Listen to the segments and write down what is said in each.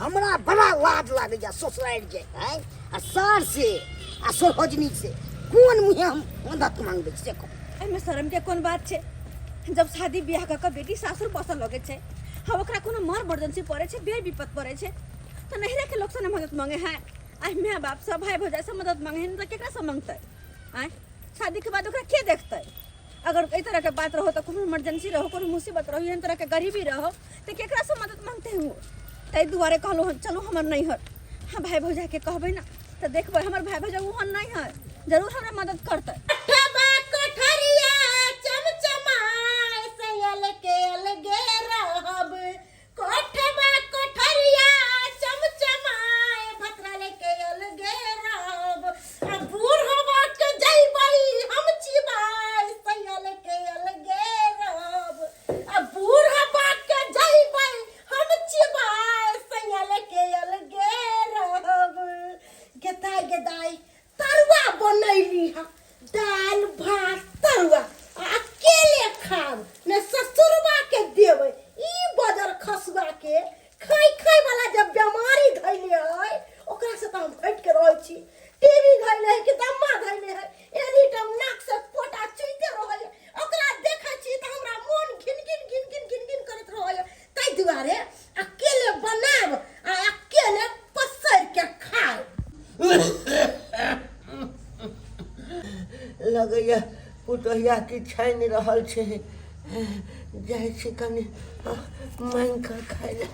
हमरा बड़ा लाज लागैया ससुरारि जाय आँय आ सार से आ सोहजनी से कोन मुँहे हम मदद मांगबै से कहू। एहिमे शर्म के कोन बात छै? जब शादी बियाह कऽ कऽ बेटी सासुर बसऽ लगै छै, हम ओकरा कोनो मर मर्जेंसी पड़ै छै, बेर विपत पड़ै छै, तऽ नैहरे के लोक से ने मदद मांगे है, आइ माय बाप से, भाई भौजाई से मदद मांगे है, तऽ केकरा से मांगतै? आँय, शादी के बाद ओकरा के देखतै? अगर एहि तरह के बात रहो तऽ कोनो इमरजेंसी रहो, कोनो मुसीबत रहो, एहन तरह के गरीबी रहो, तऽ केकरा से मदद मांगतै ओ? ताहि दुआरे कहलहुँ हन चलू हमर नैहर। हाँ, भाई भौजाई के कहबै ने तऽ देखबै, हमर भाई भौजाई ओहन नहि है, जरूर हमरा मदद करतै। ठबा कोठरिया चमचमाए सयल के अलगे रहब, कोठबा कोठरिया चमचमाए भतरल के अलगे रहब, आ बूढ़वा के जइबै हम चिबाए सयल के अलगे रहब, आ बूढ़वा के जइबै हम चिबाए सयल के अलगे रहब। गेदाइ गेदाइ तरुआ बनैली हँ, दालि भात तरुआ, आ अकेले खाब ने ससुरबा के देबै। ई बजर खसुआ के खाइ खाइ वाला जब बेमारी धैले है, ओकरा से तऽ हम हटि के रहै छी। टीवी धैले है कि दम्मा धैले है, एनी टाइम नाक से पोटा चुइते रहै है। ओकरा देखै छी तऽ हमरा मोन घिन घिन घिन घिन घिन घिन करैत रहै है। ताहि दुआरे अकेले बनाब आ अकेले पसरि के खायब। लगैया पुतोहिया की छानि रहल छै, जाइ छी कनि मांगि कऽ खाय लए।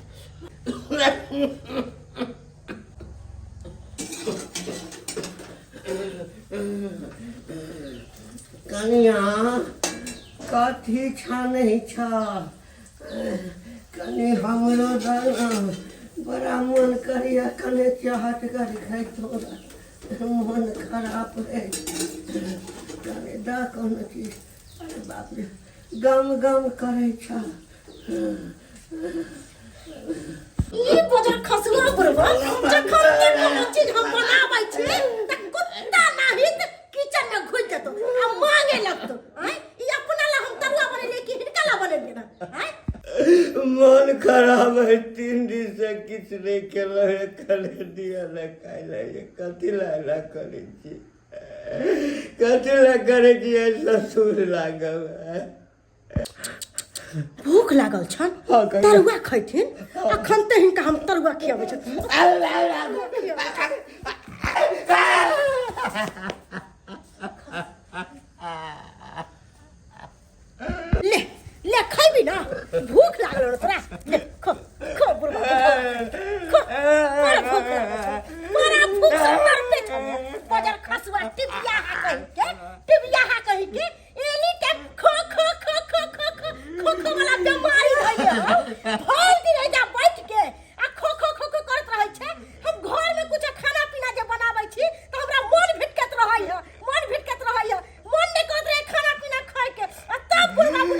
कनिया, कथी छानै छह? कनि हमरो दऽ ने, बड़ा मोन करैया कनि चाहत कर खाइतो, मोन खराब है, कनि दऽ कोनो चीज। अरे बाप रे, गम गम करै छह। ई बजर खसुआ बुढ़वा जखन के कोनो चीज हम बनाबै छी त कुत्ता नाहित किचन में घुसि जेतौ आ मांगे लगतौ। आँय, ई अपना ला हम तरुआ बनेलियै कि हिनका ला बनेलियै ना? आँय, मन खराब है, 3 दिन से किछु नहि केलहुँ है, कने दिअ ने खाय लए। कथी लए एना करै छी? कथी लए करै छी? ससुर लागल है। भूख लागल छन। हाँ, कहियौ। तरुआ खैथिन अखन तऽ हिनका हम तरुआ खियाबै छथिन। ले ले, खैबी ना? भूख लागल हो तोरा? ले खो खो बुढ़वा, खो। बड़ा भूख लागल छौ, बड़ा भूख से तड़पे छौ। बजर खसुआ टिबिया हा कहि के, टिबिया हा कहि के, एनी टाइम खो खो खो खो खो खो खो खो वाला बीमारी धइले हो। भरि दिन एजा बैठ के आ खो खो खो खो करत रहै छै। हम घर में कुछ खाना पीना जे बनाबै छी तऽ हमरा मन भिटकत रहै है, मन भिटकत रहै है, मन नहि करत रहै खाना पीना खाय के, आ तब बुढ़वा बुढ़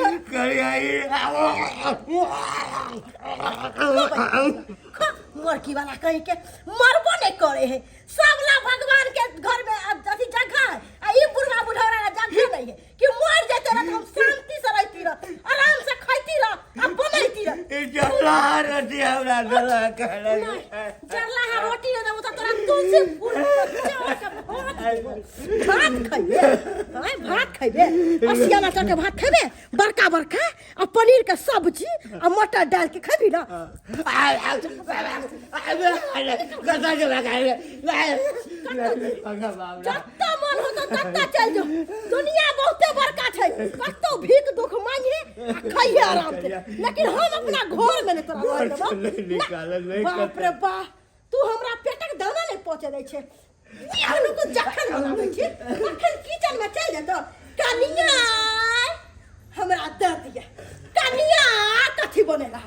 खो मरकी वाला कहीं के मरबो नहीं करे है। सब ला भगवान के घर में अब अथी जगह है, आ ई बुढ़वा बुढ़ौरा ला जगह नहीं है कि मर जेते रह, हम शांति से रहती रह, आराम से खैती रह आ बनैती रह। ई जला रोटी हमरा जला करे। नहीं, जरला है रोटी नहीं देबो त तोरा तुलसी फूल के चावल के भात देबो। भात खैबे? आँय, भात खैबे? असिया मटर के भात खैबे बड़का बड़का, आ पनीर के सब्जी आ मटर डाल के खैबी ना? जत्ता मन होतो तत्ता चल जो, दुनिया बहुते बड़का छै, कतौ भीख दुख मांगे आ खैहे आराम से, लेकिन हम अपना घर में नहीं तोरा घर रह से देबो। नहीं निकालल, नहीं। बाप रे बाप, तू हमरा पेटक दाना नहीं पहुंचे दै छै। जखन को जखन बनाबै छी तखन किचन में चल जेतो, कनिया हमरा दे दिया, कनिया कथी बनेला,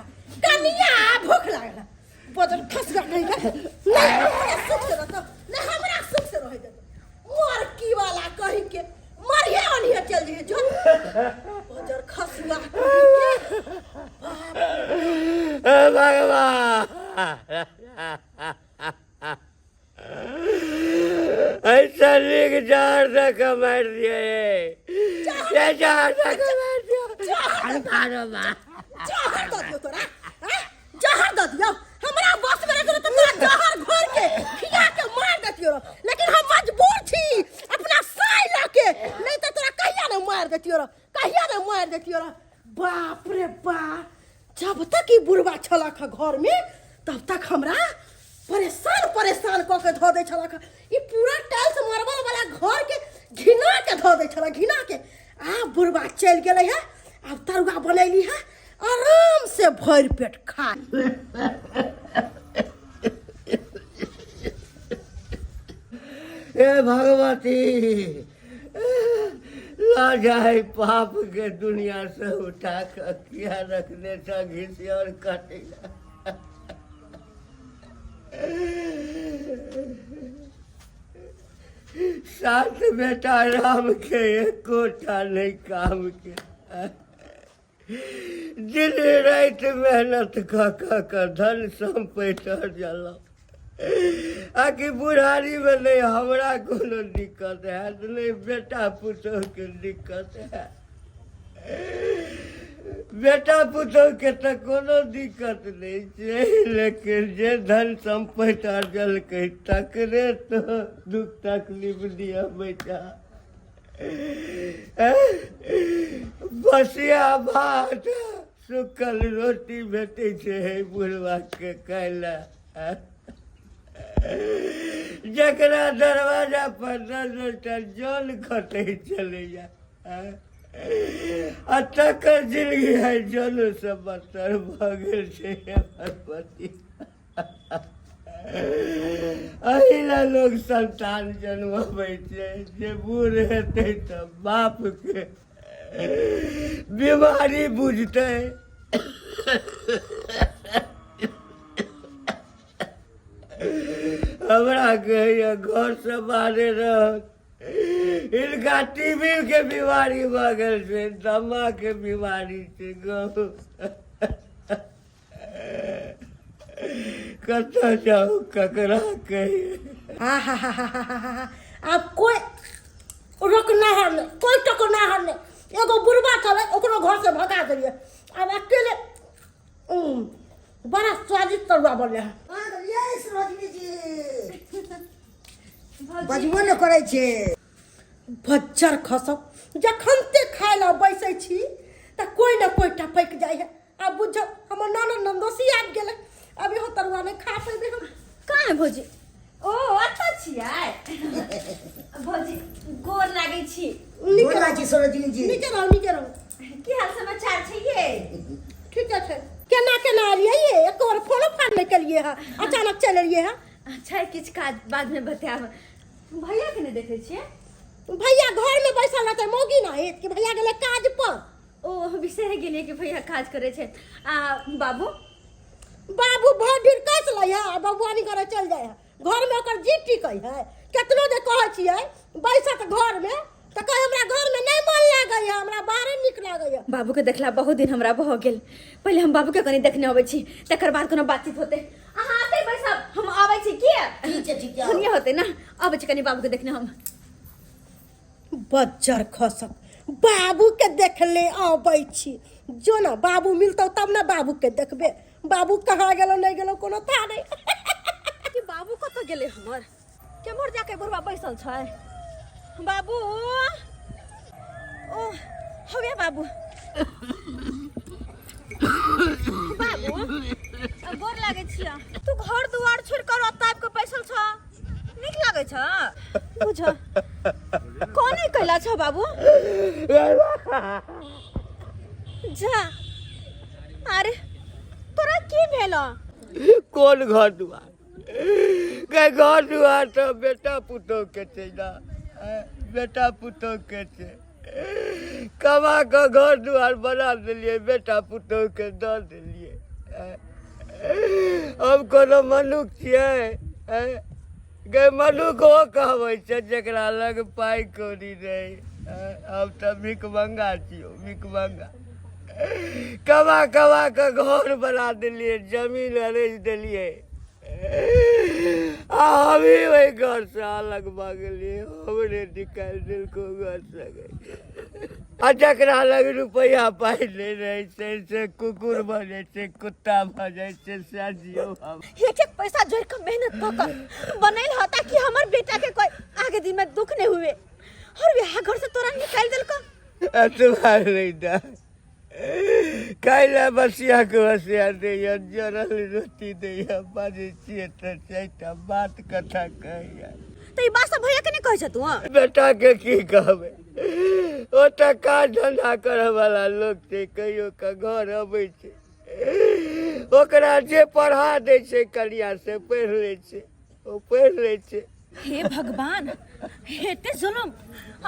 कनिया भूख लागल। बदल खस गल नहीं नहीं हमरा सुख से रहतो, नहीं हमरा सुख से रह जेतो। मर की वाला कही के मरिए ओनिए चल जइहे जो, बजर खसुआ कही के। हे भगवान, ऐसा नीक जहर दऽ कऽ मारि दिया ये, जहर दऽ कऽ मारि दिया। जहर दऽ दियौ तोरा, आँय? जहर दऽ दियौ? हमरा बस में रहतौ जब तक ई बुढ़वा छलक घर में तब तक हमरा परेशान परेशान कऽ के धऽ दै छलक। ई पूरा टाइल्स मार्बल वाला घर के घिना के धऽ दै छलक, घिना के। आब बुढ़वा चलि गेलै है, आब तरुआ बनैली है, आराम से भरि पेट खा। ए भगवती, ल जाए पाप के दुनिया से उठा के किया रखने था घिसी और कटेगा। सात बेटा राम के एकोटा नहीं काम के। दिन राति मेहनत कऽ कऽ कऽ धन सम्पैत जलौ आकि बुढ़ारी में नहीं हमरा कोनो दिक्कत हैत, नहीं बेटा पुतोह के दिक्कत है। बेटा पुतोह के तऽ कोनो दिक्कत नहीं छै, लेकिन जे धन सम्पैत अर्जलकै तकरे तो दुख तकलीफ दिया बेटा। बसिया भात सुखल रोटी भेटै छै हे बुढ़वा के खाय लए। जकरा दरवाजा पर 10 टा जल खटै छलैया आ तकर जिंदगी है जलो से बदतर भऽ गेल छै। हे भगवती, एहि लए लोक संतान जन्मबै छै जे बूढ़ हेतै तऽ बापके बीमारी बुझतै। हमरा कहैया घरसँ बाहरे रहत, हिनका टीबी के बीमारी भऽ गेल छै, दमा के बीमारी छै। गौ कतऽ जाउ, ककरा कही? आहाहाहाहा, आब कोई रोकनाहर नहि, कोई टोकनाहर नहि। एगो बुढ़बा छलै, ओकरो घर से भगा देलियै। आब अकेले। बड़ा स्वादिष्ट तरुआ बनले है। ये सरोजनी जी बजबो ने करै छै। बज्जर खसब, जखन ते खाय लए बैसै छी तऽ कोई ने कोई टपकि जाइ है। आब बुझ हमर ननद ननदोसी आबि गेलै, आब इहो तरुआ नहि खा पेबै हम। कहाँ है भौजी? ओ अच्छा छियै भौजी, गोर लागै छी। गोर लागै छी सरोजनी जी। नीके रहू, नीके रहू। की हाल समाचार छै ये? ठीके छै। केना केना एलियै ये? एक बार फोनो फान नहि केलियै हँ, अचानक चलि एलियै हँ। अच्छा, किछु काज बादमे बतायब। भैया के नहि देखै छियै? भैया घर में बैसल रहतै, मौगी ना हेत कि भैया गेलै काज पर। ओ बिसरि गेलियै कि भैया काज करै छै। आ बाबू? बाबू भरि दिन कसि लै है आ बबुआनी करे चलि जाइ है। घर में ओकर जी टिकै है? केतनो जे कहै छियै बैसत घर में तऽ कहै हमरा घर में नहि मन लागै है, हमरा बाहरे नीक लागै है। बाबू के देखला बहुत दिन हमरा भऽ गेल। पहिले हम बाबू के कनि देखने अबै छी, तकर बाद कोनो बातचीत होतै। अहाँ आते बैसब, हम अबै छी। किया? ठीक छै, ठीक छै। सुनिए होतै ना, अबै छी कनि बाबू के देखने हम। बज्जर खसक, बाबू के देखले अबै छी। जो ना बाबू मिलतौ तब ना बाबू के देखबे। बाबू कहाँ गेलो नहि गेलो कोनो था नहि। कि बाबू कतऽ गेलै हमर? केम्हर जाके बुढ़वा बैसल छै? बाबू, ओ हवे बाबू। बाबू गोर लागै छियै। तू घर दुआर छोड़ि कर ओतऽ आबि कऽ बैसल छ, नीक लागै छ? बुझ कोने कैला छ बाबू? जा, अरे तोरा की भेल? कोन घर दुआर के? घर दुआर तऽ बेटा पुतोह के छै ना, बेटा पुतोह के छै। कमा कऽ घर दुआर बना देलियै, बेटा पुतोह के दऽ देलियै। हम कोनो मनुख छियै गे? मनुख ओ कहबै छै जकरा लग पाइ कौड़ी नहि। हम तऽ भिखमंगा छियौ, भिखमंगा। कमा कमा कऽ घर बना देलियै, जमीन अरेज देलियै, आ हमही ओहि घरसँ अलग भऽ गेलियै। हमरे निकालि देलको घरसँ गई। आ जकरा लग रुपैआ पाइ नहि रहै छै से कुकुर भऽ जाइ छै, कुत्ता भऽ जाइ छै। सएह जियौ हम। एक एक पैसा जोड़ के मेहनत कऽ कऽ बनैल ह ताकि हमर बेटा के कोई आगे दिन में दुख नहीं हुए, और वह घर से तोरा निकाल देलको। एतबा नहि दा, काल्हि बसिया के बसिया दैया, जरल रोटी दैया, बाजै छियै तऽ चारिटा बात कथा कहैया। तऽ ई बात सब भैया के नहि कहै छ तू? बेटा के की कहबै, ओ तऽ काज धंधा करऽ वाला लोक छै, कहियो के घर अबै छै, ओकरा जे पढ़ा दै छै कनिया से पढ़ि लै छै, ओ पढ़ि लै छै। हे भगवान, एते जुलुम,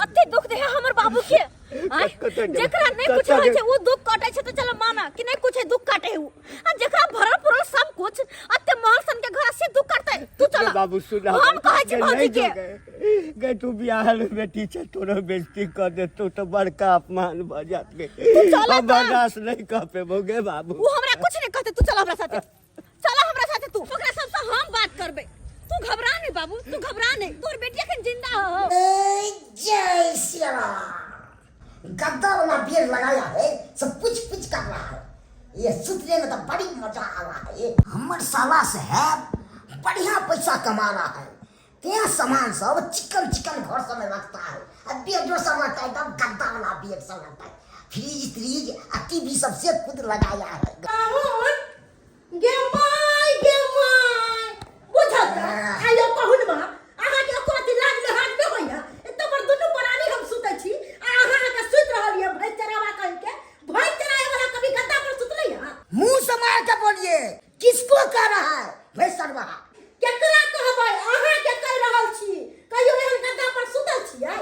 एते दुख दे हमर बाबू के। आय, कतऽ जेबै? जेकरा नहीं कुछ कतऽ होय छै जेबै? वो दुख काटे छै, तो चलो माना कि नहीं कुछ है दुख काटे है उ। आ जेकरा भरल पुरल सब कुछ एते महल सन के घर से दुख काटते, तू चल। बाबू सुन, हम कहै छी भौजी के। गए तू बियाहल बेटी छै, तोरो बेइज्जती कर देतौ तऽ बड़का अपमान भऽ जात गे। तू चल हम तऽ। बर्दाश्त नहीं कर पेबो गे बाबू। वो हमरा कुछ नहीं कहते, तू चल हमरा साथे, चल हमरा साथे, तू ओकरा सबसे हम बात करबे, तू घबरा नहीं बाबू, तू घबरा नहीं, तोर बेटी अखन जिंदा हो। ए, जय श्री राम। गद्दा वाला बेर लगाया है, सब पुछ पुछ कर रहा है, ये सुतने में तो बड़ी मजा आ रहा है। हमर साला से है बढ़िया पैसा कमा रहा है, त्या सामान सब चिकन चिकन घर सब में रखता है, अब बेडो सब रखता है, एकदम गद्दा वाला बेड सब रखता है, फ्रिज त्रिज आ टीवी सब से खुद लगाया है। पाहुन गे my, गे my, बुझल त आयो पाहुन मा, अहाँ के एको रत्ती लाज लिहाज नहि होइया। एते पर दुनू प्राणी हम सुतै छी आ अहाँ अहाँके सुति रहल यऽ भैंस चरावा कहि के। भैंस चरावे वाला कभी गद्दा पर सुतलै यऽ? मुंह से मार के बोलिए, किसको कह रहा है भैंस चरवाहा? केकरा कहबै, अहाँ के कहि रहल छी। कहियो एहन गद्दा पर सुतल छियै?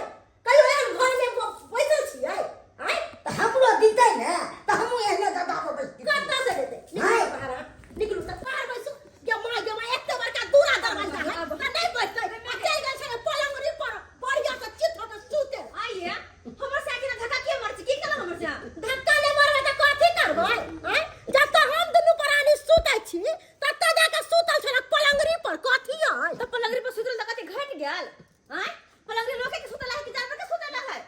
कहियो एहन घर में बैसल छियै? आँय? तऽ हमरो दितै ने तऽ हमहूँ एहने गद्दा पर बैसती। कतऽ से देतै? निकलू आँय? बाहर, अहाँ। निकलू तऽ बाहर बैसू। गे माय, गे माय, एते बड़का दूरा दरवाजा है आ नहि बैसतै आ चलि गेल छलै पलंगड़ी पर बढ़िया से चित होके सुते। आइए हमर साइकिल धक्का किया मारै छी? की केलहुँ हमर से? धक्का नहि मारबै तऽ कथी करबै? आँय? जतऽ हम दुनू प्राणी सुतै छी ततऽ जाके सुतल छलै पलंगड़ी पर, कथी अइ? तऽ पलंगड़ी पर सुतल तऽ कथी घटि गेल? आँय, पलंगड़ी लोके के सुतल है कि जानवर के सुतल है?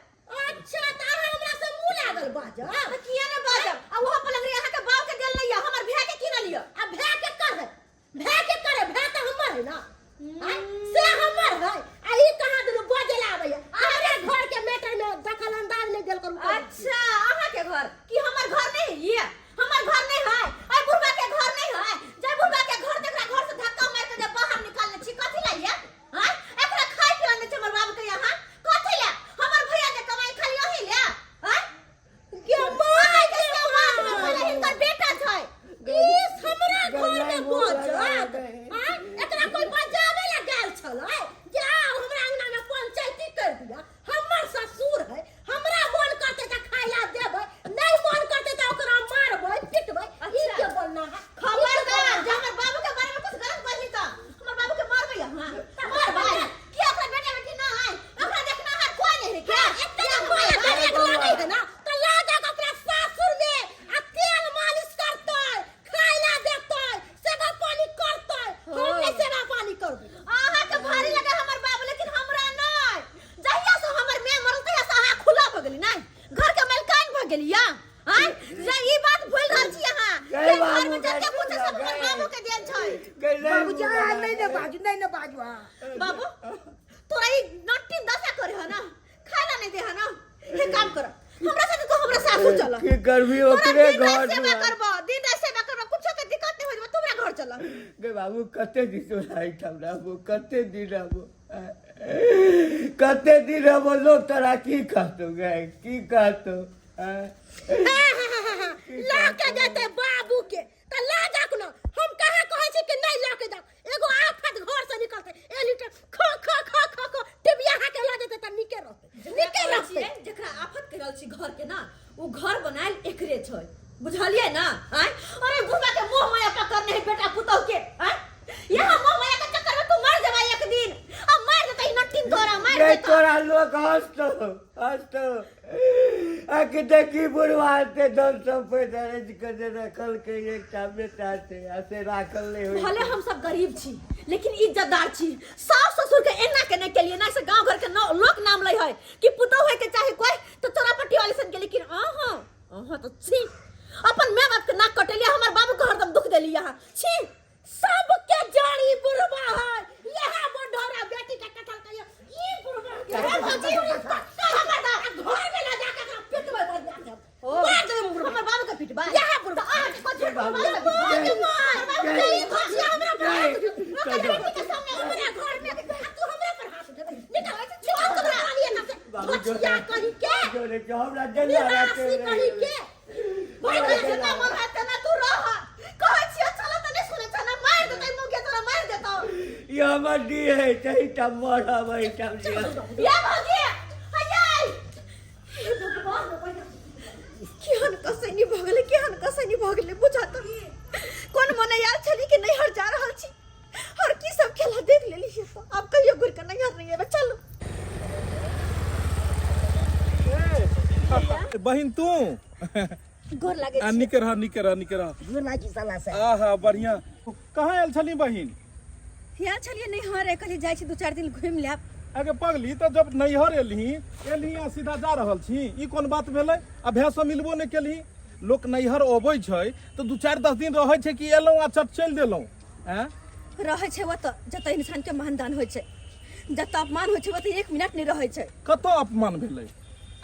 अच्छा, तऽ अहाँ हमरा से मुँह लागल बाजब? तऽ किया ने बाजब? आ वहाँ पलंगड़ी अहाँ के बाप के देल नहीं है, हमर भाय के किनल यऽ। आ भाय के कर है, भाय के करे, भाय तऽ हमर है ना। आँय? से हमर है आ ई कहाँ दुनू बजे ला आबैया? अरे घर के मैटर में दखल अंदाज नहीं देल करू। अच्छा, अहाँ के घर कि हमर घर नहीं है? ये हमर घर नहीं है, अरे बुढ़वा के घर नहीं है। जब बुढ़वा के घर देखरा घर से धक्का मार के जब बाहर निकालने छी कथी ला ये? हाँ, एकरा खाय पिला नहीं छै हमर बाबू के यहाँ, कथी ला? हमर भैया जे कमाई खाली ओही ले। हाँ, गे my, के समाज में पहिले हिनकर बेटा छै। इस हमरा घर में बजत? आँय? एकरा कोई बजावे ला गेल छलै जे आउ हमरा अंगना में पंचायती कर दिया? हमर ससुर है, हमरा मन करते तऽ खाय ला देबै, नहीं मन करते तऽ ओकरा मारबै पिटबै। ई अच्छा। के बोलना है? खबरदार जे हमर बाबू के बारे में कुछ गलत बाजली तऽ हमर बाबू के मारबै अहाँ, मारबै। की ओकरा बेटा बेटी ना है? ओकरा देखना है कोई नहीं है क्या? एते जे माया देने के लागै है ना तऽ ला जाके अपना सासुर में आ तेल मालिश करतै, खाय ला देतै, सेवा पानी करतै। हम नहि सेवा पानी करबै। अहाँ के भारी लगे हमर बाबू, लेकिन हमरा नहीं। जहिया से हमर माय मरल तहिया से अहाँ खुला भऽ गेली, नहीं घर के मालकाइन भऽ गेली या। आँय, जे ई बात भूलि रहल छी अहाँ गए जे बाबू, घर में जते गए कुछ है सब हमर गए। बाबू के देन छै। बाबू जी, अहाँ नहीं ने बाजू, नहीं ने बाजू अहाँ। बाबू, तोरा ई नट्टी दशा करे है ना, खाय ला नहीं दे है ना, हे काम कर हमरा साथे, तो हमरा सासुर चल। की करबी तोरा ओकरे दिन रात घर सेवा दुआर। करबो, दिन रात सेवा करबो, कुछो के दिक्कत नहीं होई, तोरा घर चल। गे बाबू, कते दिन तोरा एहिठाम रहबो? कते दिन रहबो? कते दिन रहबो? लोग तोरा की कहतो गे, की कहतो? लऽ के जेतै बाबू के तऽ लऽ जाक न, हम कहाँ कहै छी कि नहि लऽ के जाउ। एगो आफत घर से निकलतै, ए लीटर खो खो खो खो खो टिबिया के लऽ जेतै तऽ नीके रहतै, नीके रहतै। जेकरा आफत कहि रहल छी घर के ना, ओ घर बनायल एकरे छै, बुझलियै ना? आँय, अरे बुढ़वा के मोह माया पकड़ने है बेटा पुतोह के। आँय, यहाँ मोह माया के चक्कर में तू मर जेबा एक दिन, अब मार देतै नट्टिन तोरा, मार गे देतौ। तोरा लोग हंसतो हंसतो आ कि देखी बुढ़वा एते धन सम्पति अरेंज कऽ जे रखलकै, एकटा बेटा छै आ से राखल नहि होइ। भले हम सब गरीब छी लेकिन इज्जतदार छी। सास ससुर के एना के नहीं केलिए ना से गांव घर के लोक नाम लै है कि पुतोह होय के चाहे कोई तो चोरा पट्टी वाली सन के, लेकिन अहाँ अहाँ तो छी अपन माय बाप के नाक कटेलिए, हमर बाबू के हरदम दुख देली अहाँ छी। सबके जड़ी बुढ़वा है, यहाँ बुढ़ौरा बेटी के कटल कहियो ई बुढ़वा के। अरे भौजी, पक्का हमर दा घर में ला जाके एकरा पिटबै बढ़िया से। ओ, मार देबै बुढ़वा। हमर बाबू के पिटबै। यहाँ बसिया कही के जोरे जो हमरा जला निराशी कही के भाई तोरा जितना मन है तेना तू रह। कहै छियै चल त नहीं सुनै छ ना, मार देतै मुँह के तोरा, मार देतौ। ये हमर दी है तही तब मरब एहि ठाम दिअ। या भौजी हैया, हे भगवान, केहन कसैनी भऽ गेलै, केहन कसैनी भऽ गेलै। बुझा तऽ कोन मने आयल छली कि नैहर जा रहल छी, और की सब खेला देख लेली। आब कहियो घुरि कऽ नैहर नहि एबै। चलू बहिन, तू गोर लागे आ छी। निके रह, निके रह, निके रह। गोर लागि साला से। आहा, बढ़िया। कहाँ आयल छली बहिन? आयल छलियै नैहर, कहलियै जाइ छी, दू चारि दिन घुमि लेब। अगे पगली, तऽ जब नैहर एलही एलही आ सीधा जा रहल छी, ई कोन बात भेलै? आ भैंससँ मिलबो नहि केलही। लोक नैहर अबै छै तऽ दू चारि दस दिन रहै छै कि एलहुँ आ चट चलि देलहुँ? आँय, रहै छै ओतऽ जतऽ इंसानके मानदान होइ छै, जतऽ अपमान होइ छै ओतऽ एक मिनट नहि रहै छै। कतऽ अपमान भेलै?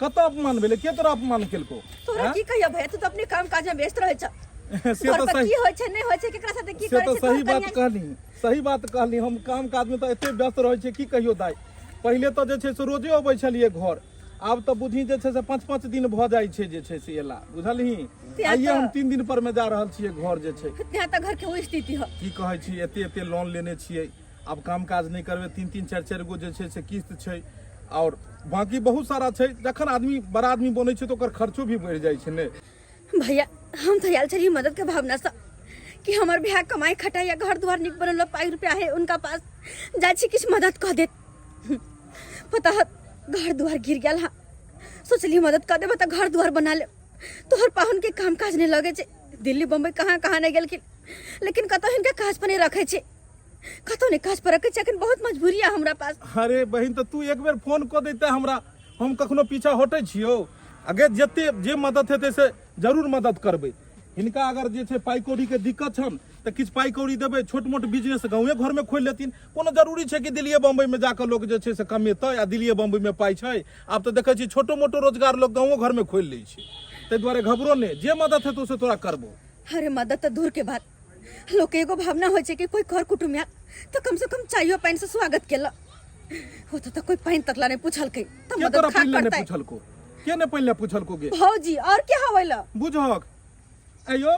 कतऽ अपमान भेलै? के तोरा अपमान केलको? तोरा आँय? की कहियो भैया, तू तऽ अपने काम काज में व्यस्त रहै छ। से घर तऽ पर सही की होइ छै नहि होइ छै, केकरा साथे की से करै तऽ छै, सही तोहर बात कनिया। कहली, सही बात कहली। हम काम काजमे तऽ एते व्यस्त रहै छियै, की कहियो दाइ। पहिले तऽ जे छै से रोजे अबै छलियै घर, आब तऽ बुझही जे छै से पाँच पाँच दिन भऽ जाइ छै जे छै से एला, बुझलही? तें आइए तऽ- हम 3 दिन पर मे जा रहल छियै घर जे छै। तें तऽ घर के ओ स्थिति ह। की कहै छी, एते एते लोन लेने छियै, आब काम काज नहि करबै, तीन तीन चारि चारि गो जे छै से किस्त छै आओर बाँकी बहुत सारा छै। जखन आदमी बड़ा आदमी बनै छै तऽ ओकर खर्चो भी बढ़ि जाइ छै ने। भैया, हम तऽ आयल छलियै मदद के भावना से कि हमर भैया कमाई खटाई या घर द्वार निक बनल, पाई रुपया है उनका पास, जाइ छी किछु मदद कऽ देत। पता है, घर द्वार गिर गेल हा, सोचलियै मदद कऽ देबै तऽ घर द्वार बना लेब। तोहर पाहुन के काम काज नहि लगै छै, दिल्ली बम्बई कहाँ कहाँ नहि गेलखिन, लेकिन कतौ हिनका काज पर नहि रखै छै, कतौ नहि काज पर रखै छै। अखन बहुत मजबूरी है हमरा पास। अरे बहिन, तऽ तू एक बेर फोन कऽ दैते हमरा, हम कखनो पीछा हटै छियौ? अगे जते जे मदद हेतै से जरूर मदद करबै। हिनका अगर जे छै पाइ कौड़ीके दिक्कत छनि तऽ किछु पाइ कौड़ी देबै, छोट मोट बिजनेस गाँवे घरमे खोलि लेथिन। कोनो जरूरी छै कि दिल्लीए बम्बईमे जाकऽ लोक जे छै से कमेतै आ दिल्लीए बम्बईमे पाइ छै? आब तऽ देखै छियै छोटो मोटो रोजगार लोक गाँवो घरमे खोलि लै छै। ताहि दुआरे घबरो नहि, जे मदद हेतौ से तोरा करबो। अरे मदद तऽ दूर के बात, लोक के एगो भावना होइ छै कि कोई कर कुटुम्ब आयल तऽ कम से कम चायो पानि से स्वागत केलक। ओ तऽ कोई पानि तकला नहि पूछलकै तऽ के मदद तोरा खा पहिले नहि करतै? पूछलको? के नहि पहिले पूछलको गे? भौजी, और के हवैला। बुझहक। अयो,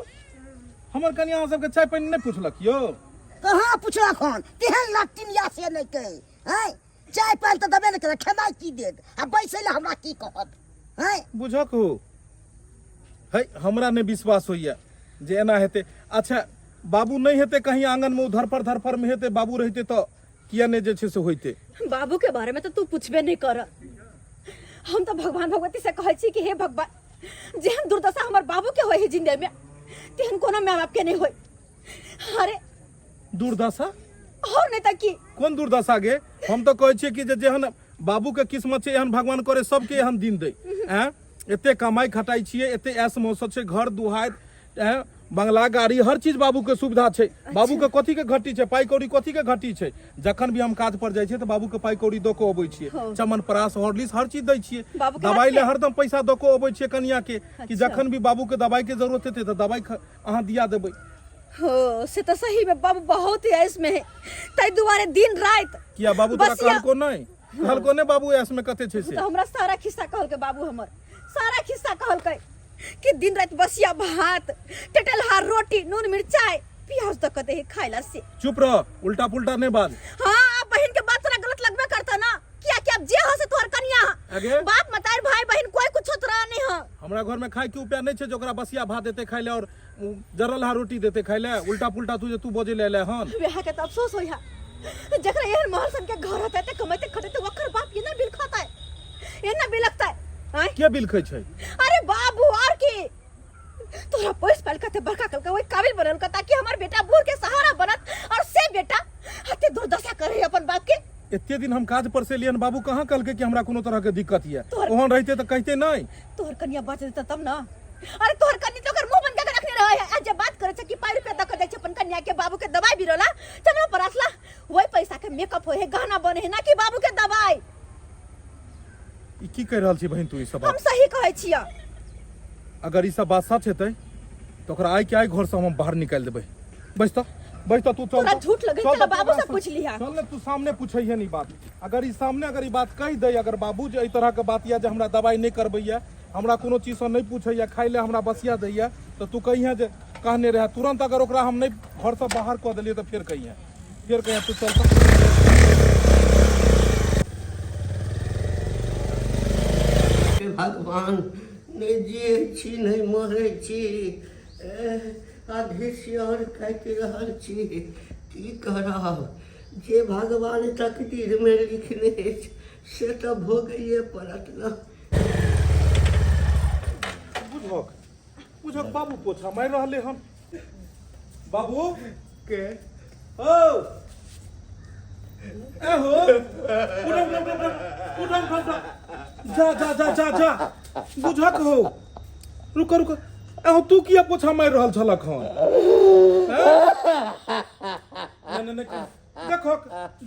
हमर कनिया अहाँ सबके चाय पानि नहि पूछलक यौ? कहाँ पुछलक हन? तेहन लट्टिनिया से नहि कहे हैं, चाय पानि तऽ देबे नहि करे, खेनाइ की देत आ बैसै लए हमरा की कहत हैं? बुझक हो है, हमरा नहि विश्वास होइए जे एना हेतै। अच्छा, बाबू नहि हेतै कहीं आंगनमे, ओ धरफड़ धरफड़मे हेतै। बाबू रहितै तऽ किया नहि जे छै से होइतै? बाबू के बारे में तो तू पूछबे नहीं कर। हम तो भगवान भगवती से कहै छी कि हे भगवान, जेहन दुर्दशा हमर बाबू के होय है जिंदगी में, तेहन कोनो माय बाप के नहीं होय। अरे दुर्दशा? और नहीं तऽ की। कोन दुर्दशा गे? हम तऽ कहै छियै कि जे जेहन बाबू के किस्मत छै, एहन भगवान करे सबके एहन दिन दै। आँय, एते कमाइ खटाइ छियै, एते ऐश मौसम छै, घर दुहारि, आँय, बंगला गाड़ी हर चीज बाबू के सुविधा छै। बाबू के कथी के घटी छै? पाइ कौड़ी कथी के घटी छै? जखन भी हम काज पर जाइ छियै तऽ बाबू के पाइ कौड़ी दऽ कऽ अबै छियै। हँ। चमन प्रास हॉर्लिक्स हर चीज दै छियै। बाबू के दवाइ हाथ ले मे? हरदम पैसा दऽ कऽ अबै छियै कनिया के कि जखन भी बाबू के दवाई के जरूरत हेतै तऽ दवाई अहाँ दिया देबै। हो, से तऽ सही में बाबू बहुत ही ऐश में है, ताहि दुआरे दिन राति किया, बाबू तोरा बसिया- कहलको नहि? कहलको नहि बाबू ऐश में कते छै से? तऽ हमरा सारा खिस्सा कहलकै बाबू, हमर सारा खिस्सा कहलकै कि दिन राति बसिया भात टटलहा रोटी नून मिरचाई प्याज दऽ कऽ दे खाय ला से। चुप रह, उल्टा पुल्टा नहीं बाज। हाँ, अब बहन के बात तोरा गलत लगबे करता ना, किया कि अब जे हो से तोहर कनिया। अगे? बाप मतार भाई बहन कोई कुछ तोरा नहीं हो। हमरा घर में खाए के उपाय नहीं छै जे ओकरा बसिया भात देते खाय ले और जरलहा रोटी देते खाय ले। उल्टा पुल्टा तू जे तू बजे ले ले हन। वएह के तऽ अफसोस होइहा, जकरा एहन महल सन के घर होतै तऽ कमैते खटैते ओकर बाप एना बिल खतै, एना बिलखतै, आँय? के बिल खै छै? अरे बाबू, और की। तोरा पैस पाल कते बड़का कलका ओहि काबिल बनल ताकि हमर बेटा बूढ़ के सहारा बनत, और से बेटा हते दुर्दशा करे अपन बाप के। एते दिन हम काज पर से लियन, बाबू कहाँ कहलकै कि हमरा कोनो तरह के दिक्कत ये? तोहर- ओहन रहिते तऽ कहिते नहि। तोहर कनिया बच देता तब ना। अरे तोहर कनिया तो ओकर मुंह बंद करके रखने रहे है। आज जब बात करे छै कि पाई रुपया दऽ के जाइ छै अपन कन्या के बाबू के दवाई बिरोला चलो परासला, वही पैसा के मेकअप होए है, गहना बने है, ना कि बाबू के दवाई। ई की कहि रहल छी बहिन तू ई सब हम बात? सही कहै छियै। अगर ई सब बात सच हेतै तऽ ओकरा आइ के आइ घर से हम बाहर निकालि देबै। बैस तऽ। बैठ तऽ तू चल तोरा तऽ। झूठ लगै चल छै तऽ बाबू तू से पूछ लिहा चल ने तू सामने पूछैहे नी बात अगर ई सामने अगर ई बात कहि दै अगर बाबू जे एहि तरहके बात यऽ जे हमरा दबाइ नहि करबैया हमरा कोनो चीजसँ नहि पूछैया खाइ लए हमरा बसिया दैया तऽ तू कहिहे जे कहने रहए तुरन्त अगर ओकरा हम नहि घरसँ बाहर कऽ देलियै तऽ फेर कहिहे फेर कहिहे तू चल तऽ। हे भगवान नहि जियै छी नहि मरै छी आधे सियार काटि रहल छी की करब जे भगवान तकदीरमे लिखने अछि से तऽ भोगैए पड़त ने बुझक बुझक बाबू पोछा मारि रहले हन बाबू के ओ ए हो उठा उठा उठा उठा उठा उठा जा जा जा जा जा बुझक हो रुक रुक ए हो तू किया पोछा मारि रहल छलक हन नहीं नहीं नहीं देखो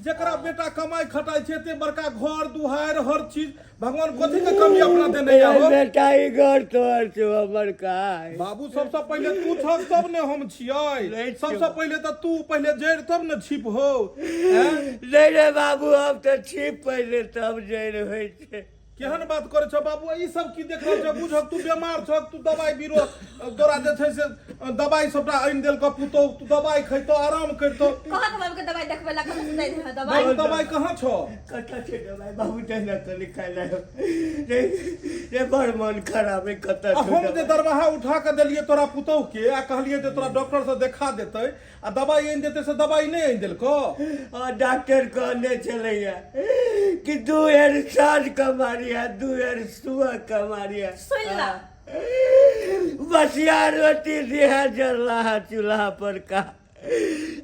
जकरा बेटा कमाई खटाई छै एते बड़का घर दुहार हर चीज भगवान कथी के कमी अपना देने या हो बेटा ई घर तोहर छौ हमर काय बाबू सबसे पहिले तू छक तब ने हम छियै नहि छियौ। सबसे पहिले तऽ तू पहिले जड़ि तब ने छिप हो हैं? नहि रे बाबू हम तऽ छिप पहिले तब जड़ि होइ छै केहन बात करै छौ बाबू ई सब की देख रहल छौ बुझक तू बेमार छक तू दवाइ बीरो तोरा जे छै से दवाइ सबटा आनि देलकौ पुतोहु तू दवाइ खैतो आराम करितो कहाँ के बाबू के दवाई देखबै ला कहाँ से दे दे दवाई बाबू दवाइ कहाँ छौ कतऽ छै दवाइ बाबू तहिना कनि खाइ लए रे रे बड़ मन खराब है कतऽ आ छौ हम जे दवाइ? दरमाहा उठा कऽ देलियै तोरा पुतोहु के आ कहलियै जे तोरा डॉक्टर से देखा देतै आ दवाइ आनि देतै से दवाइ नहि आनि देलकौ आ डॉक्टर कहने छलैया कि दू एर साँझ कमारिया दू एर सुबह कमारिया सुनि ला। बसिया रोटी दिया जरला है चूल्हा पर का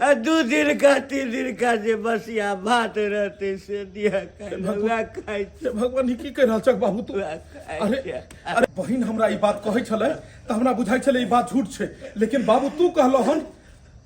आ दू दिन का तीन दिन का जे बसिया भात रहते से दिया खाइ वएह खाइ हे भगवान ई की कहि रहल छक बाबू तू वएह खाइ अरे छै। अरे बहिन हमरा ई बात कहै छलै तऽ हमरा बुझाइ छलै ई बात झूठ छै लेकिन बाबू तू कहलह हन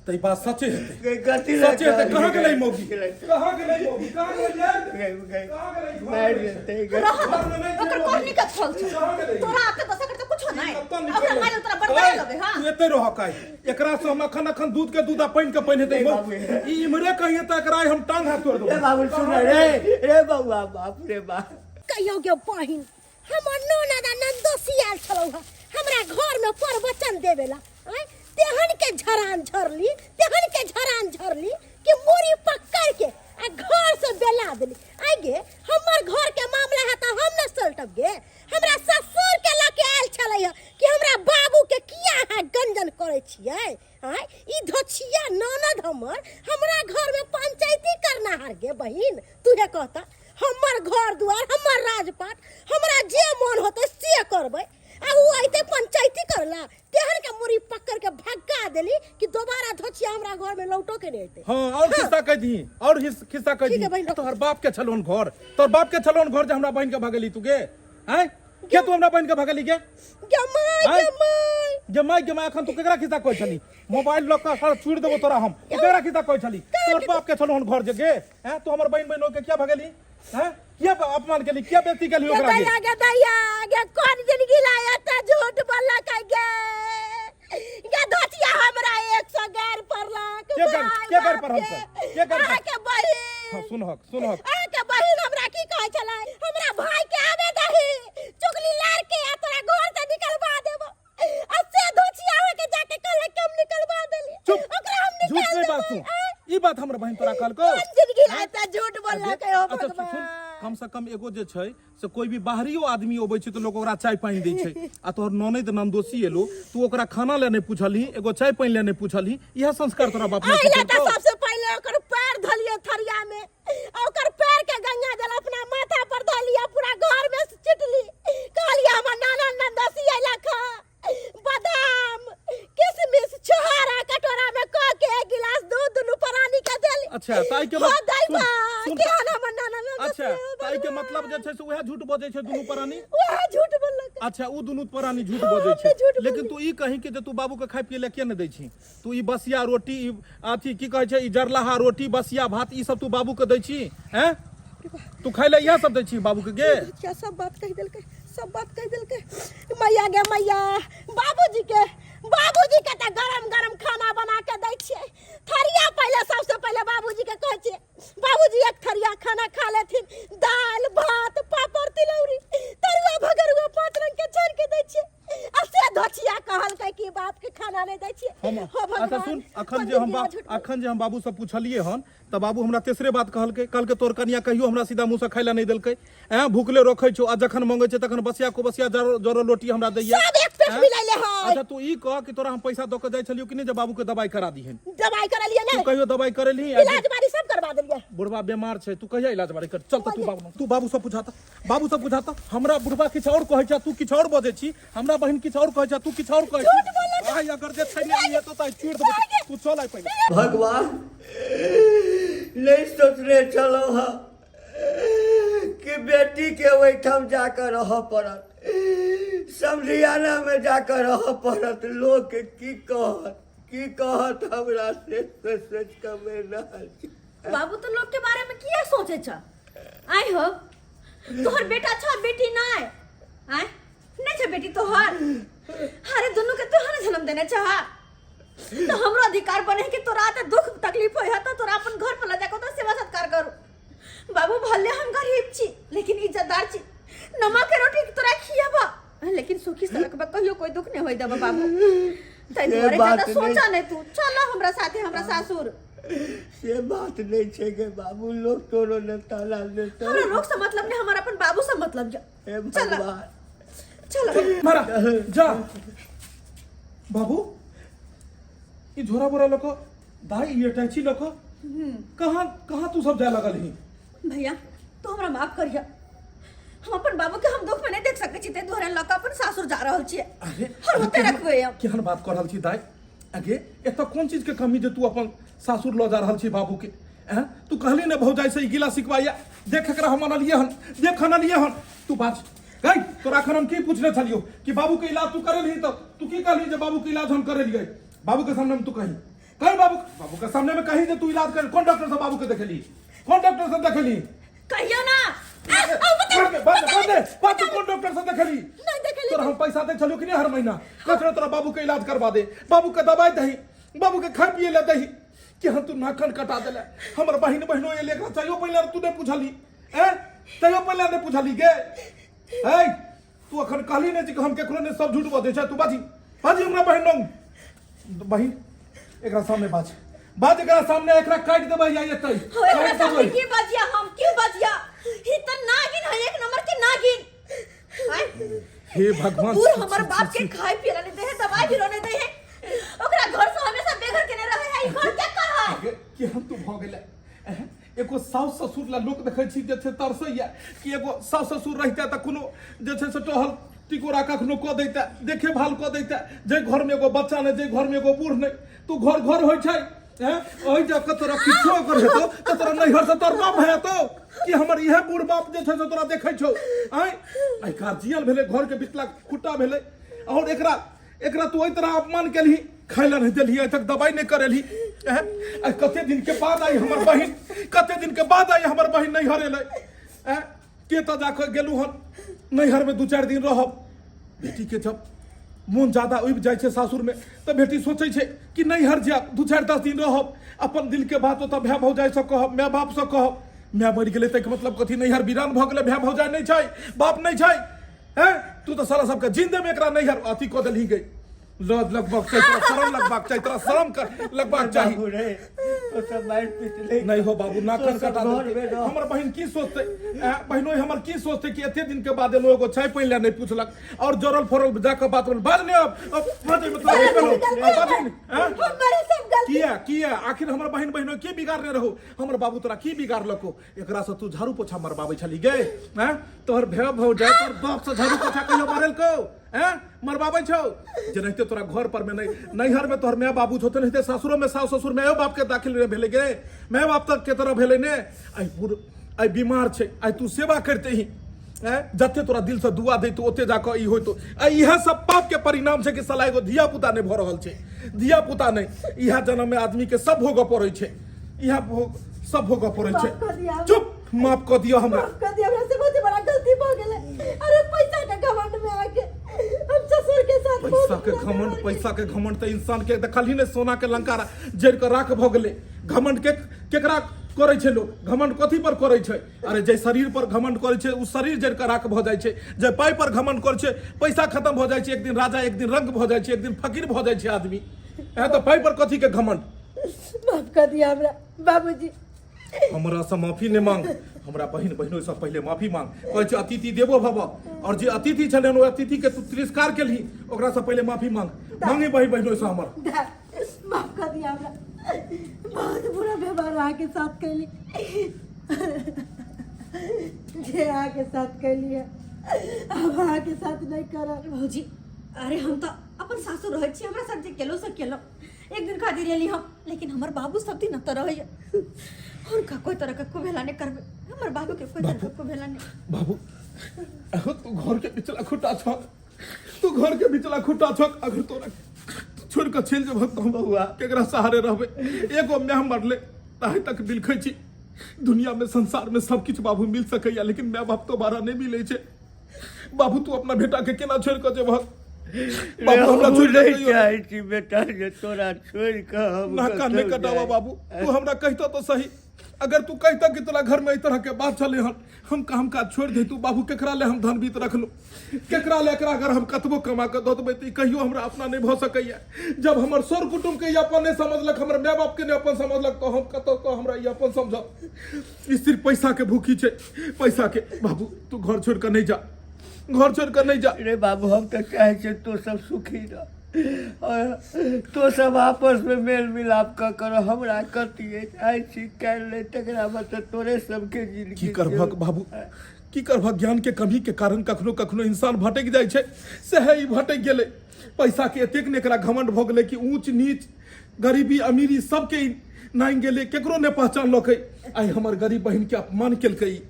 तऽ ई बात सचे हेतै कथी लए सचे हेतै कहाँ गेलै मौगी कहलियै? कहाँ गेलै मौगी कहाँ गेलै गई, गई। कहाँ गेलै मारि देतै गई। रह घरमे नहि छै ओकर मौगी। कोहनी के फल छौ कहाँ गेलै? तोरा आके दशा करते कुछो नहीं कतऽ निकललै? ओकरा मारि तोरा बड़ लगे हां तू एते रह काई एकरा से हम अखन अखन दूध के दूध आ पानि के पानि हेतै नहीं बाबू। ई इम्हरे कहिए तऽ एकरा हम टांग हाथ तोड़ रे देबौ बाबू सुन रे रे बौआ बाप रे बाप कहियो गे बहिन हमर ननद आ ननदोसी आयल छलौ हँ हमरा घरमे प्रवचन देवेला आँय तेहन के झरान झरली तेहन के झरान झरली कि मूड़ी पकड़ के आ घर से बेला देली आइ गे हमर घर के मामला है तऽ हम न सलटब गे हमरा ससुर के लऽ के आयल छलै हँ कि हमरा बाबू के किया अहाँ गंजन करै छियै आँय ई धोछिया ननद हमर हमरा घर में पंचायती करना हार गे बहिन तूहे कहता हमर घर दुआर हमर राजपाट हमरा जे मन होतै से करबै आ उ अइते पंचायती करला तेहन के मुड़ी पकड़ के भगा देली कि दोबारा धोछिया हमरा घर में लौटो के नहीं अइते हाँ और खिस्सा कह दी और खिस्सा कह ठीक दी है बहिन, तोहर बाप के छलोन घर तोहर बाप के छलोन घर जे हमरा बहिन के भगेली तू गे आय के तू हमरा बहिन के भगेली गे गे माय आँय? गे माय गे माय गे माय अखन तू केकरा खिस्सा कहै छली मोबाइल लऽ कऽ सारा चूड़ देबो तोरा हम तू केकरा खिस्सा कहै छली तोहर बाप के छलोन घर जे गे हैं तू हमर बहिन बहिन के किया भगेली हैं किया अपमान केली किया बेइज्जती केली गे ओकरा गे दैया गे दैया गे कोन जिंदगी लाया त झूठ बोलला कै गे गे धोतिया हमरा 100 गैर पड़लक के गैर- भाय के गैर बाप पड़ल गे। छै? के गैर पड़ल? अहाँके बहिन हाँ सुनहक सुनहक अहाँके बहिन हमरा की कहै छलै हमरा भाई के आबे दही चुगली लार के आ तोरा घर से निकलवा देबो आ से धोतिया अहाँके जाके कहलक कि हम निकलवा देली चुप ओकरा हम झूठ निकाल नहीं बात देबै सुन ई बात हमर बहिन तोरा कहलको कोन जिंदगी लाता झूठ बोललक हो अच्छा सुन भगवान कम से कम एगो जे छै से कोई भी बाहरियो आदमी अबै छै तऽ लोक ओकरा चाय पानि दै छै आ तोहर ननैद ननदोसी एलो तू ओकरा खाना ले नहि पूछलही एगो चाय पानि ले नहि पूछलही इएह संस्कार तोरा बाप ने अहिला तऽ सिखेलकौ सबसे पहिले ओकर पैर धलिए थरिया में आ ओकर पैर के गंगा जल अपना माथा पर धलिए पूरा घर में चिटली कहलिए हमर नाना ननदोसी अइला खा बादाम किशमिश छोहारा कटोरा में क के एक गिलास दूध दुनू प्राणी के देली अच्छा तऽ एहिके हो मत- दैबा सुन, सुन, केहन हमर नाना ननदोसी अच्छा तऽ एहिके मतलब जे छै से उएह झूठ बजै छै दुनू प्राणी वएह झूठ बोललक अच्छा ओ दुनू प्राणी झूठ हाँ, बजै हमने छै झूठ लेकिन तू ई कही कि जे तू बाबू के खाय पिए लए किया नहि दै छी तू ई बसिया रोटी ई अथी की कहै छै ई जरलाहा रोटी बसिया भात ई सब तू बाबू के दै छी हैं तू खाय लए इएह सब दै छी बाबू के गे क्या सब बात कहि देलकै सब बात कहि देलकै। मैया गे मैया, बाबूजी के, बाबूजी के तऽ गरम गरम खाना बना के दै छियै। थरिया पहिले, सबसे पहिले बाबूजी के कहै छियै, बाबूजी एक थरिया खाना खा लेथिन, दालि भात पापड़ तिलौरी तरुआ भगरुआ 5 रंग के छानि के दै छियै, आ से धोछिया कहलकै कि बाप के खाना नहि दै छियै। हम हो भगवान, अच्छा सुन, अखन कोन जे हम दिन बाप झूठ अखन जे हम बाबू से पूछलिए हन तऽ बाबू हमरा तेसरे बात कहलकै, कहलकै तोर कनिया कहियो हमरा सीधा मुँह से खाइ लए नहि देलकै, ऐं भूखले रखै छौ, आ जखन मंगै छै तखन बसिया को बसिया जरो जरो रोटी हमरा दैया। सब एक पेट ऐं? मिलैले है। अच्छा तू ई कह कि तोरा हम पैसा दऽ के जाइ छलियौ कि नहि जे बाबू के दवाई करा दिहन? दवाई करलिए तू नहि। कहियो दवाई करेलही? इलाज बारी सब करवा देलिए। बुढ़वा बीमार छै, तू कहिया इलाज बारी कर? चल तऽ तू बाबू, तू बाबू से पूछा तऽ, बाबू से पूछा तऽ। हमरा बुढ़वा किछु और कहै छै, तू किछु और बजै छी, हमरा बहिन किछु और कहै छै, तू किछु और कहै छी। आइ अगर जे छै ने ई हेतौ तऽ आइ चूड़ देबौ, तू चल आइ पहिले। भगवान, नहि सोचने छलहुँ हँ कि बेटीके ओहिठाम जाकऽ रहऽ पड़त, समधियानामे जाकऽ रहऽ पड़त। लोक की कहत, की कहत हमरा, से सोचि सोचि कऽ मरि रहल छी। बाबू, तो लोग के बारे में किया सोचे छ? आय हो, तोहर बेटा छ, बेटी नहीं? आय नहीं छ बेटी तोहर? अरे दोनों के तोहर जन्म देने छ, तो हमरो अधिकार बने कि तोरा आते दुख तकलीफ होय है तो तोरा अपन घर पर ले जाके तो सेवा सत्कार करू। बाबू, भले हम गरीब छी लेकिन इज्जतदार छी, नमक के रोटी तोरा खियाबा लेकिन सुखी से रखबा, कहियो कोई दुख नहीं होय देबा बाबू। तै से दुआरे बात ज्यादा नहीं। सोचा नहीं, तू चल हमरा साथे हमरा सासुर। से बात नहीं छै गे बाबू, लोग तोरो ने ताला देतौ। हमरा लोग से मतलब नहीं, हमारा अपन बाबू से मतलब जा। हे चल। भगवान। चल। मारा जा बाबू, ई झोरा बोरा लको दाई, ई अटैची लको कहाँ कहाँ तू सब जाए लगल ही? भैया, तू हमरा माफ करिया, हम अपन बाबू के हम दुख में नहीं देख सकै छी, ताहि दुआरे लऽ कऽ अपन सासुर जा रहल छियै। अरे और ओतै रखबै हम। केहन बात कऽ रहल छी दाई? अगे एतऽ कोन चीज के कमी जे तू अपन सासुर लऽ जा रहल छी बाबू के? हैं, तू कहली ने भौजाई से ई गिला सिखवाइया, देख एकरा हम अनलिए हन, देख अनलिए हन। तू बाज गई, तोरा अखन हम की पूछने छलियौ कि बाबू के इलाज तू करेलही, तऽ तू की कहली जे बाबू के इलाज हम करेलियै? बाबू के सामने में तू कही, कही बाबू, बाबू के सामने में कही जे तू इलाज कर, कौन डॉक्टर से बाबू के देखेली, कौन डॉक्टर से देखेली? कहियो ना। आ, आ, बता। बंद बंद बंद बंद, तू कौन डॉक्टर से देखेली? नहीं देखेली। तोरा हम पैसा दे छलियौ कि नहीं हर महीना? कहत तोरा बाबू के इलाज करवा दे, बाबू के दवाई दही, बाबू के खाए पिए ले दही, कि हम तू नाखन कटा देले। हमर बहिन बहिनो एले, एकरा चाहियो पहिले तू नहीं पूछली, हैं चाहियो पहिले नहीं पूछली गे। ए तू अखन कहली नहीं कि हम केकरो ने सब झूठ बजै छै, तू बाजी बाजी हमरा बहिन बहिन एकरा सामने बाज बाज, एकरा सामने एकरा काटि देबै या एतै हो एकरा काटि सामने देबै। की बजिया, हम क्यों बजिया? ही त नागिन है, एक नंबर के नागिन। आय, हे भगवान, बूढ़ छी, हमर छी, बाप छी, के खाए पिए ला नहीं दे है, दवाई भी नहीं दे है, ओकरा घर से हमेशा बेघर केने रहे है, ई घर के कर है? गे, केहन तू भऽ गेलै? एहन, एगो साउस ससुर ला लोक देखै छी जे छै तरसैया कि एगो साउस ससुर रहिते तऽ कोनो जे छै से टहल टिकोरा कखनो कऽ दैते, देखे भाल कऽ दैते। जाहि घरमे एगो बच्चा नहि, जाहि घरमे एगो बूढ़ नहि, तू घर घर होइ छै? हैं, ओहि जाके तोरा किछो अगर हेतौ तऽ तोरा नैहर से तोर बाप हेतौ कि हमर इहे बूढ़ बाप जे छै से तोरा देखै छौ? आँय, आइ गार्जियन भेलै, घरके बिचला खुट्टा भेलै, और एकरा एकरा तू एहि तरह अपमान केलही, खाय लए नहि देलही, आइ तक दवाइ नहि करेलही। हैं, आइ कते दिन के बाद आई हमर बहिन, कते दिन के बाद आई हमर बहिन नैहर एलै। हैं, के तऽ जाकऽ गेलहुँ हन नैहरमे 2-4 दिन रहब। बेटीके जब मोन ज्यादा उबि जाइ छै सासुरमे तऽ बेटी सोचै छै कि नैहर जायब, 2-4-10 दिन रहब, अपन दिलके बात ओतऽ भाय भौजाइसँ कहब, माय बापसँ कहब। माय मरि गेलै ताहिके मतलब कथी? नैहर वीरान भऽ गेलै, भाय भौजाइ नहि छै, बाप नहि छै? हैं, तू तऽ सारा सबके जिंदे में एकरा नैहर अथी कऽ देलही गई। लज लगबाक चाही तोरा, शरम लगबाक चाही तोरा, शरम कर लगबाक चाही। बाबू रे, तो सब मारि पीट ले। नहीं हो बाबू, नाखन तो सब कटा घर देलकै। में रह। हमर बहिन की सोचते, बहिनोई हमर की सोचते कि एते दिन के बाद एलो, एगो चाय पानि ले नहीं पूछलक, और जरल फरल जाके बात बोल बाज नहीं अब, अब बाजे मतलब सब अब गलती बाजे नहीं, हैं? हमारे सब गलती। किया किया आखिर हमर बहिन बहिनोई की बिगाड़ने रहो? हमर बाबू तोरा की बिगाड़लको? एकरा से तू झाड़ू पोछा मरबाबै छली गे? हैं, तोहर भेव भौजाई तोहर बाप से झाड़ू पोछा कहियो मारेलको? हैं, मरबाबै छौ? जेनाहिते तोरा घर पर में नहीं, नैहर में तोहर माय बाबू छौ, तेनाहिते सासुरो में सास ससुर मायो बाप के दाखिल नहि भेलै गे, माय बाप तक के तरह भेलै ने। आइ बूढ़ आइ बीमार छै, आइ तू सेवा करते ही, हैं, जते तोरा दिल से दुआ दैतो ओते जाकऽ ई होइतो। आ इएह सब पाप के परिणाम छै कि साला एगो धिया पुता नहि भऽ रहल छै, धिया पुता नहि। इएह जन्म में आदमी के सब भोगऽ पड़ै छै, इएह भोग सब भोगऽ पड़ै छै। माफ कऽ दिअ। चुप, माफ कऽ दिअ हमरा। माफ कर दिया, हमरा से बहुत बड़ा गलती भऽ गेलै। अरे पैसा के के घमंड, पैसा के घमंड तऽ इंसान के देखलही ने, सोना के लंका जरि कऽ राख भऽ गेलै। घमंड के केकरा करै छै लोक? घमंड कथी पर करै छै? अरे जे शरीर पर घमंड करै छै ओ शरीर जरि कऽ राख भऽ जाइ छै। जे पाइ पर घमंड करै छै पैसा खत्म भऽ जाइ छै। एक दिन राजा एक दिन रंग भऽ जाइ छै, एक दिन फकीर भऽ जाइ छै आदमी। एहन तऽ पाइ पर कथी के घमंड? माफ कर दिया हमरा बाबूजी। हमरा से माफी नहि मांग, हमरा बहिन बहिनों से पहले माफी मांग। कहै छै अतिथि देवो भव, और जे अतिथि छलै ओ अतिथि के तू तिरस्कार केलही, ओकरा से पहले माफी मांग। मांगे बहिन बहिनों से हमर। माफ कर दिया हमरा, बहुत बुरा व्यवहार अहाँके साथ कैली, जे अहाँके साथ कैली है अब अहाँके साथ नहीं करब। भौजी, अरे हम तो अपन सासुर रहै छी, हमरा साथ जे केलो से केलो, एक दिन खातिर एली हम, लेकिन हमर बाबू सब दिन एतऽ रहैया, हुनका कोई तरह के कुभेला नहीं करबै, हमर बाबू के कोई तरह के कुभेला नहीं। बाबू, अहो तू घर के बिचला खुटा छक, तू घर के बिचला खुटा छक, अगर तोरा छोड़ के चलि जेबह तऽ हम बौआ। केकरा सहारे रहबै? एगो माय मरले ताहि तक बिलखै छी। दुनिया में संसार में सब किछु बाबू मिल सकैया, लेकिन माय बाप तो बारा नहीं मिलै छै। बाबू, तू अपना बेटा के केना छोड़ के जेबह? बाबू, हमरा छोड़ के नहीं कहियो चाहै छी बेटा जे तोरा छोड़ि कऽ हम नाका नहीं कतौ कटावा। जाय। बाबू, तू हमरा कहता तो सही, अगर तू कहता कि तोरा घर में एहि तरह के बात चले हन, हम काम काज छोड़ दे तू बाबू, केकरा ले हम धन बीत रखलू, केकरा ले? एकरा अगर हम कतबो कमा के दऽ देबै तऽ ई कहियो हमरा अपना नहीं भऽ सकैया। जब हमर सर कुटुम्ब के ई अपन नहीं समझलक, हमर माय बाप के नहीं अपन समझलक, तो हम कतौ तो हमरा ई अपन समझ? ई सिर्फ पैसा के भूखी छै, पैसा के। बाबू, तू घर छोड़ के नहीं जा, घर छोड़ के नहीं जा। रे बाबू, हम तऽ चाहै छियै तू सब सुखी रह और तो सब आपस में मेल मिलाप कऽ कर। हमरा कथी अछि? आइ छी काल्हि नहि, तकरा बाद तऽ तोरे सबके जिंदगी की करबहक बाबू, की करबहक? ज्ञान के कमी के कारण कखनो कखनो इंसान भटकि जाइ छै, सएह ई भटकि गेलै। पैसा के एतेक ने एकरा घमंड भऽ गेलै कि ऊंच नीच गरीबी अमीरी सबके ई नांगि गेलै, केकरो नहि पहचानलकै। आइ हमर गरीब बहिन के अपमान केलकै ई,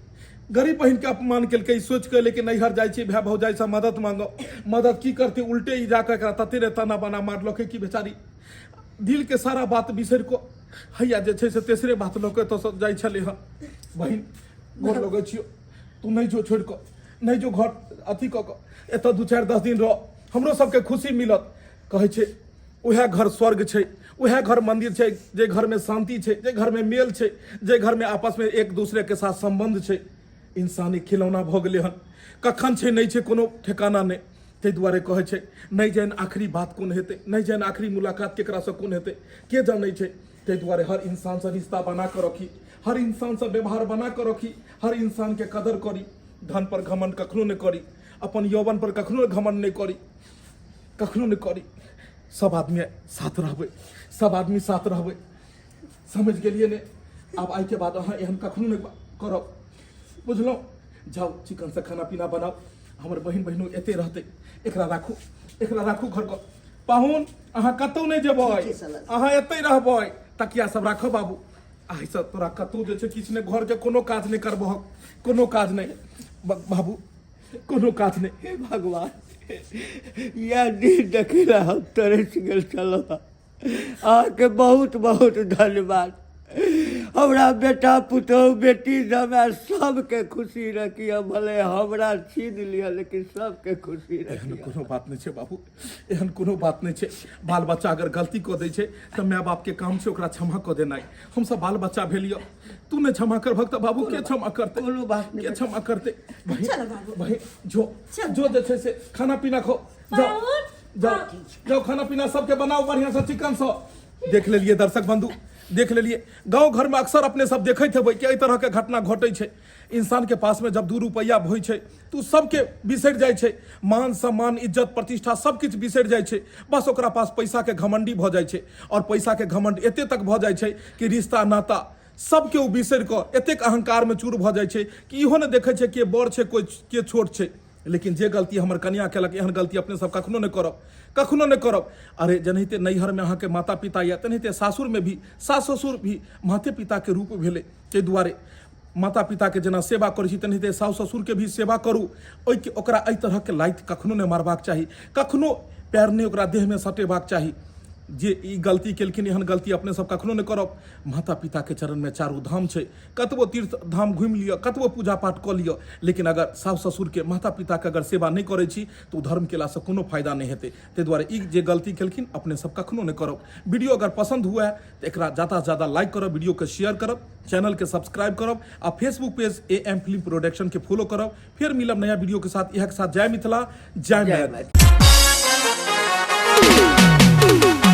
गरीब बहिन के अपमान केलकै। ई सोचि कऽ लेकिन नैहर जाइ छी भाय भौजाइसँ मदद मांगब, मदद की करतै? उल्टे ई जाकऽ एकरा तते ने ताना बाना मारलकै कि बेचारी दिल के सारा बात बिसरि कऽ हैया जे छै से तेसरे बात लऽ कऽ एतऽसँ जाइ छलै हँ। बहिन, गोर लगै छियौ, तू नहि जो छोड़ि कऽ, नहि जो घर अथी कऽ कऽ, एतऽ 2-4-10 दिन रह, हमरो सबके खुशी मिलत। कहै छै उएह घर स्वर्ग छै, उएह घर मंदिर छै, जे घरमे शांति छै, जे घरमे मेल छै, जे घरमे आपसमे एक दूसरेके साथ सम्बन्ध छै। इंसानी खिलौना भऽ गेलै हन, कखन छै नहि छै कोनो ठेकाना नहि। ताहि दुआरे कहै छै नहि जानि आखिरी बात कोन हेतै, नहि जानि आखिरी मुलाकात केकरासँ कोन हेतै, के जानै छै? ताहि दुआरे हर इंसानसँ रिश्ता बना कऽ रखी, हर इंसानसँ व्यवहार बना कऽ रखी, हर इंसानके कदर करी, धन पर घमंड कखनो नहि करी, अपन यौवन पर कखनो घमंड नहि करी, कखनो नहि करी। सब आदमी साथ रहबै, सब आदमी साथ रहबै, समझ गेलियै ने? आब आइके बाद अहाँ एहन कखनो नहि करब, बुझलहुँ? जाउ, चिकनसँ खाना पीना बनाउ। हमर बहिन बहिनो एते रहतै। एकरा राखू, एकरा राखू घर कऽ। पाहुन, अहाँ कतहु नहि जेबै, अहाँ एतै रहबै। तकिया सब राखो बाबू। आइसँ तोरा कतहु जे छै किछु नहि, घरके कोनो काज नहि करबहक, कोनो काज नहि बाबू, कोनो काज नहि। हे भगवान, इएह दिन देखै लए हम तरसि गेल छलहुँ। अहाँके बहुत बहुत धन्यवाद। हमरा बेटा पुतहु बेटी जमाय सबके खुशी रखिए, भले हमरा छीन लिअ लेकिन सबके खुशी एहन रखिए। कोनो बात नहि छै बाबू, एहन कोनो बात नहि छै। बाल बच्चा अगर गलती कऽ दै छै तऽ माय बापके काम छै ओकरा क्षमा कऽ देनाइ। हमसब बाल बच्चा भेलियऽ, तू नहि क्षमा करबहक तऽ बाबू के क्षमा करतै? कोनो बात नहि। के क्षमा करतै? बहिन, चलो बाबू। बहिन, जो जो जे छै से खाना पीना खो, जाओ जाओ जाओ, खाना पीना सबके बनाओ बढ़िया से चिकन से। देख लेलिए दर्शक बंधु, देख लेलिए। गांव घर में अक्सर अपने सब देखैत हेबै कि एहि तरह के घटना घटै छै। इंसान के पास में जब 2 रुपया होइ छै तऽ ओ सबके बिसरि जाइ छै, मान सम्मान इज्जत प्रतिष्ठा सब किछु बिसरि जाइ छै, बस ओकरा पास पैसा के घमंडी भऽ जाइ छै। और पैसा के घमंड एते तक भऽ जाइ छै कि रिश्ता नाता सबके ओ बिसरि कऽ एतेक अहंकार में चूर भऽ जाइ छै कि इहो ने देखै छै के बड़ छै कोइ के छोट छै। लेकिन जे गलती हमर कनिया केलक, एहन गलती अपने सब कखनो नहि करब, कखनो नहि करब। अरे जेनाहिते नैहरमे अहाँके माता पिता यऽ, तेनाहिते सासुरमे भी सास ससुर भी माते पिताके रूप भेलै। ताहि दुआरे माता पिताके जेना सेवा करै छी तेनाहिते सासु ससुरके भी सेवा करू। ओहिके ओकरा एहि तरहके लाइट कखनो नहि मारबाक चाही, कखनो पैर नहि ओकरा देहमे सटेबाक चाही। जे ई गलती केलखिन, एहन गलती अपने सब कखनो नहि करब। माता पिता के चरण में चारू धाम छै, कतबो तीर्थ धाम घुमि लिअ, कतबो पूजा पाठ कऽ लिअ, लेकिन अगर सासु ससुर के माता पिता के अगर सेवा नहि करै छी तऽ ओ धर्म केलासँ कोनो फायदा नहि हेतै। ताहि दुआरे ई जे गलती केलखिन अपने सब कखनो नहि करब। वीडियो अगर पसंद हुए तऽ एकरा ज्यादा से ज्यादा लाइक करब, वीडियो के शेयर करब, चैनल के सब्सक्राइब करब आ Facebook page A M film production के फॉलो करब। फिर मिलब नया वीडियो के साथ। इह के साथ जय मिथिला, जय जय मैथिली। मैथिली।